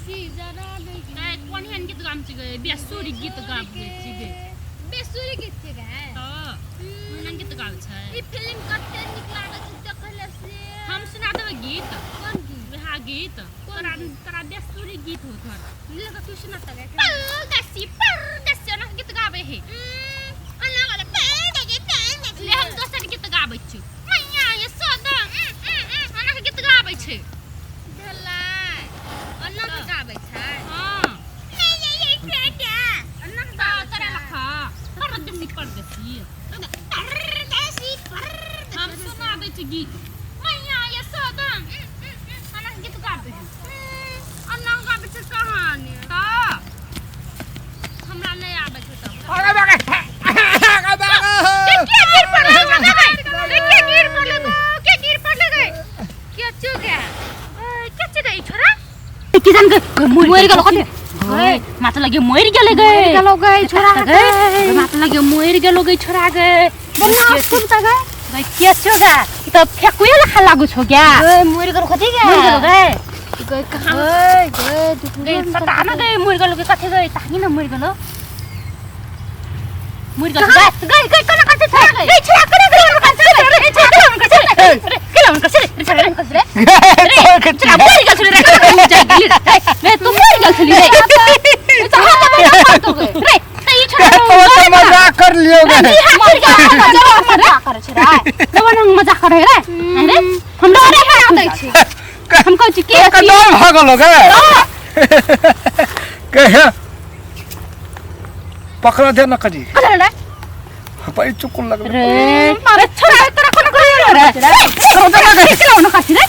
गै कोन एहन गीत गाबै छी गै बेसुरी गीत गाबै छी गै बेसुरी गीत छै गै तऽ ओहन गीत गाबै छै ई फिल्म कते नीक लागै छै देखै से हम सुना देबै गीत कोन गीत वएह गीत तोरा तोरा बेसुरी गीत हो तोरा लगा तू सुना त गै परदेसी परदेसी ओना गीत गाबै है अन्ना वाला परदेसी परदेसी ले हम दोसर गीत गाबै छी मैया ये सदा ओना गीत गाबै छै भेलै अन्ना के गाबै छै हां नहीं ये बेटा अन्ना के गाबै तोरा छै लखा परदेसी परदेसी परदेसी परदेसी हम सुना दै छी गीत मैया ये सदा ओना गीत गाबै है अन्ना के गाबै छै कहानी तऽ हमरा नहि आबै छै तब अरे बागे अरे बागे के गिर पड़ले गए के गिर पड़ले के गिर पड़ले गए के चु गए के चु गए छोरा के जान गए मर गेल कथि गए माता लगे मर गेले गए मर गेलो गए छोरा गए माता लगे मर गेलो गए छोरा गए बन्ना सुन त गए गए के चु गए ई त फेकुए लखा लागु छो गया गए मर गेलो कथि गए मर गेलो गए गए कहाँ गए गए गए पता न गए मर गेलो के कथि गए ताही न मर गेलो मर गेलो गए गए गए कना कथि छोरा गए छोरा कना गए कना छोरा रे केला उनका से रे छोरा उनका से रे छोरा मर गेल छली रे रे तू मर गेल छली रे तो हम मजाक कर गए रे त ई छोरा तो मजाक कर लियो गए मर गेल मजाक करे छै रे तब हम मजाक करे रे रे हम डरे है दै छै हम कहै छी के तो डर भगल हो गए कहे पकड़ दे न करी कथि रे बड़ी चुकुल लगल रे रे छोरा तोरा कोना करे रे रे केला उनका से रे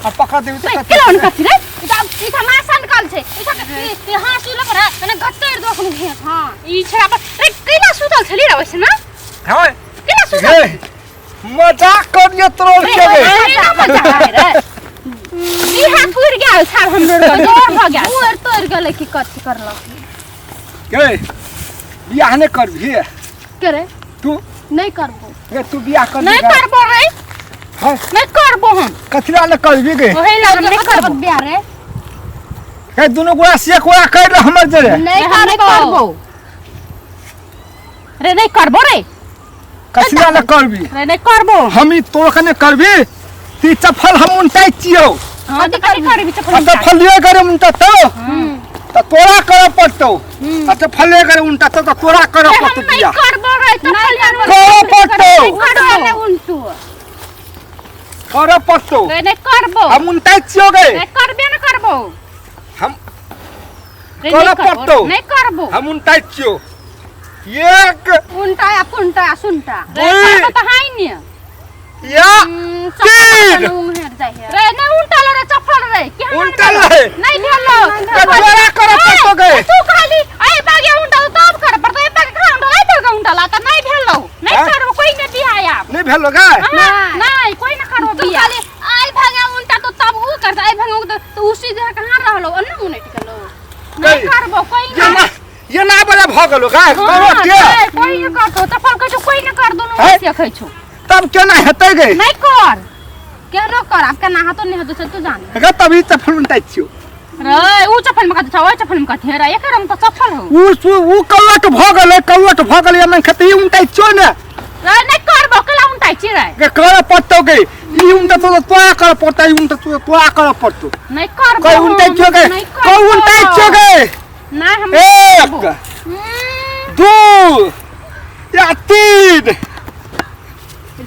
आ पकड़ देबी रे तो केला उनका से रे ई त ई त मासन कल छै ई त ई हाँसु लग रे कने गत्तर दो खन घेस हां ई छोरा पर रे केला सुतल छली रे वैसे ना हां केला सुतल गे मजाक कर लियो तोर के गए रे ना मजाक करे रे ई हाथ फुर गेल छाल हमरो रे जोर भ गेल मोर तोड़ गेलै की कथी करलक गे बियाह नहीं करबी के रे तू नहीं करबो गे तू बियाह कर नहीं करबो रे हां नहीं करबो हम कथी ला करबी गे ओहे ला हम नहीं करबो बियाह रे हे दुनू गोड़ा से कोड़ा कर ले हमर जरे नहीं हम नहीं करबो करबो रे नहीं करबो रे कथी ला करबी रे नहीं करबो हम ई तोर कने करबी ती चफल हम उनटाइ छियौ हां तो कथी करबी चप्पल आ चफल लिए करे उनटा तो त तोरा करे पड़तौ आ चफल लिए करे उनटा तो त तोरा करे हम पड़तौ नहीं बियाह करबो रे चप्पल करे पड़तौ करबो ने उल्टू करे पड़तौ रे नहीं करबो हम उनटाइ छियौ गे नहीं करबे न करबो हम रे करऽ नहीं करबो पड़तौ। नहीं करबो हम उनटाइ छियौ एक उल्टा या पुंटा या सुनटा रे दुई करबो त हाइ ने या तीन रे नहीं उल्टा रे चप्पल रे के हम उल्टा रे। नहीं भेलो के तोरा करे पड़तौ गे तू खाली ए बागे उल्टा तब कर पड़तौ ए बागे कहाँ उल्टा ए बागे उल्टा ला त नहीं भेलो नहीं हाँ? करबो कोई नहीं बियाह आब नहीं भेलो गे हाँ, नहीं कोई ना करबो तू बियाह खाली आई भागा उल्टा तो तब ऊ करता आई भागा तो तो उसी जगह कहाँ रहलो अन्ना मुने टिकलो नहीं गई। करबो कोई ये ना ना ये ना वाला भ गेलो गे हाँ, करो के नहीं, कोई ना करतो चप्पल कहै छौ कोई ना कर दुनू हैं? देखै छौ तब केना हेतै गे नहीं कर केनो कर आप के नहा तो नहीं हतो से तू जान गे तभी चप्पल उनटाइ छियौ रे ऊ चप्पल में कथी छौ ओइ चप्पल में कथी रे एकर रंग तो चप्पल हो ऊ ऊ कौअट भ गेलै कौअट भ गेलै एना खेतै ई उनटाइ छियौ ने रे नहीं करबो केला उनटाइ छी रे गे करे पड़तौ गे ई उनटा तो तोरा करे पड़तौ ई उनटा तो तोरा करे पड़तौ नहीं करबो कोई उनटाइ छियौ गे नहीं कोई करबो। उनटाइ छियौ गे नहीं हम एक दू या तीन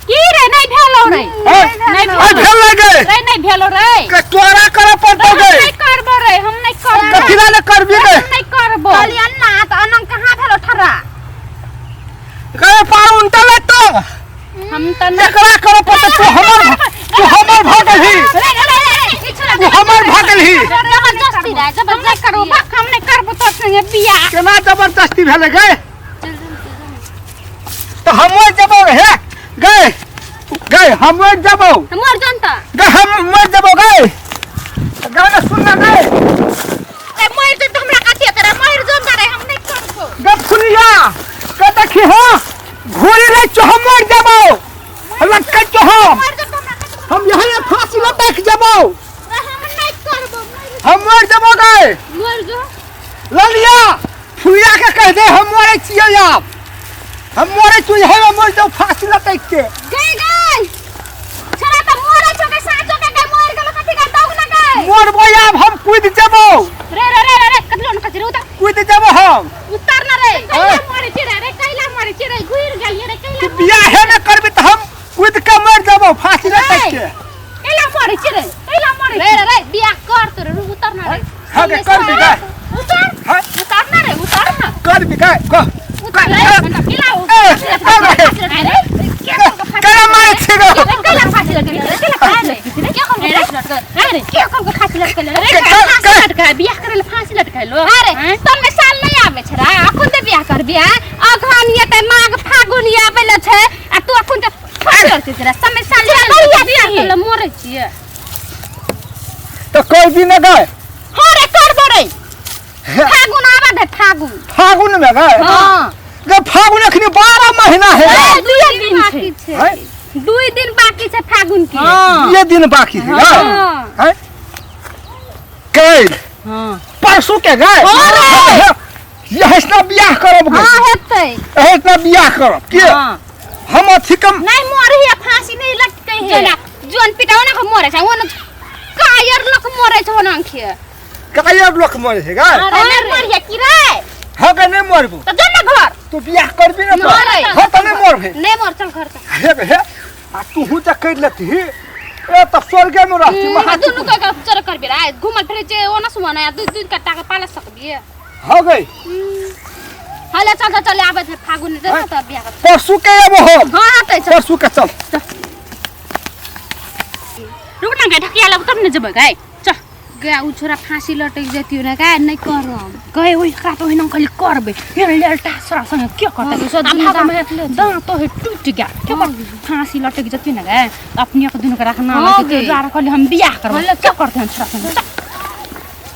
की रे नहीं भेलो रे हैं? नहीं आ भेलो भेल गे रे नहीं भेलो रे के तोरा करे पड़तौ हम गे नहीं करबो रे हम नहीं करबो कथी ला ने करबी गे हम नहीं करबो कहली अन्ना तो अन्ना कहाँ भेलो ठरा गे पार उनटा ले तो हम त नहीं केकरा करे पड़तौ तू हमर भ गेलही रे रे रे रे ई छोरा तू हमर भ गेलही जबरदस्ती रे हम नहीं जबरदस्ती करबो बक हम नहीं करबो तोर संगे बियाह केना जबरदस्ती भेलै गे तो हम मर जबो हे गे गे हम मर जबो मर जनता गे हम मर जबो गे गे ना सुन ना गे ए मर जन त हमरा कथी हेतै रे मर जन रे हम नहीं करबो गे सुनिया गे देखी हो घोड़ी ले चो हम मर जबो लटक चो हम मर जन त हमरा कथी हम यहीं फांसी लटक जबो रे हम नहीं करबो हम मर जेबो गए। मर जो। ललिया फुलिया के कह दे हम मरे छियै आब, हम मरे छियै, हम मर जाऊ फांसी लटक के। गई गई छोरा त मरे छो के साचो के गई मर गेलो कथि के दौग ना गई। मरबो आब हम कूद जेबो। रे रे रे रे कतलो न कचरे उतर। कूद जेबो हम। उतर ना रे। कैला मरे छे रे, रे कैला मरे छे रे, घुर गेलिए रे कैला। तू बियाहे न करबी त हम कूद के मर जेबो फांसी लटक के। कैला मरे छे रे, कैला मरे रे रे रे बियाह कर तोरे, रुक उतर ना रे। हां के कर बी गाय। उतर। हां उतर ना रे, उतर ना। कर बी गाय कह। उतर रे, कैला ए, कैला मारे छे गो। कैला फांसी लटके रे, कैला फांसी लटके रे, के कोन फांसी लटके रे, के कोन फांसी लटके रे, फांसी लटका बियाह करे ले फांसी लटका लो। अरे तमे साल नहीं आवे छै रे, अखन ते बियाह कर बियाह अघन ये ते माघ फागुन ये आवे ल छै आ तू अखन ते फांसी लटके छै रे, समय साल नहीं बियाह कर ले मरे छिए। तो कोई भी न गए। हां रे करबो रे, फागुन आवा दे फागुन। फागुन में गए? हां। गे फागुन अखनी 12 महीना है। दुई दिन बाकी छै, हैं? दुई दिन बाकी छै फागुन के। हां। ये दिन बाकी है। हां। हैं? कैल। हां। परसों के गए। हां। यह इतना बियाह करब गे। हां हेतै। यह इतना बियाह करब के? हां। हम अथी कम नहीं मरे है, फांसी नहीं लटके है। जोना जोन पिटाओ ना के मरे छै, ओन कायर लोक मरे छै ओना के। कायर लोक मरे छै गए। अरे नहीं मरिया की रे? हां के नहीं मरबो। त जो ना घर। तू बियाह करबी ना तो? मरे। हां त नहीं मरबे। नहीं मर, चल घर त। हे हे आ तू त कर लेती ए त स्वर्गे में रहती महा। दुनु के के चर करबी रे, घुमल फिरे जे ओना सुमना या दुई दुई कट्टा के पाला सकबी। हो गई। हले चल चल चल आबे छै फागुन दे त बियाह कर। परसों के आबो हम। हां हां त चल। परसों के चल। रुक ना गे, ढकिया लब तब न जेबै गए। चल। गया उ छोरा फांसी लटक जतियो ना का नहीं करम। गए ओइ का तो हिनं खाली करबे। हे लेलटा छोरा संगे के करतै? हाँ, सब आ दुनू भाग में दाँत लटक। दाँत तो हे टूट गया। के कर फांसी लटक जतियो ना गए। अपने के दुनू के रखना हाँ लगे गे। जा रखल हम बियाह करबै। हल्ला के करतै हम छोरा संगे? चल।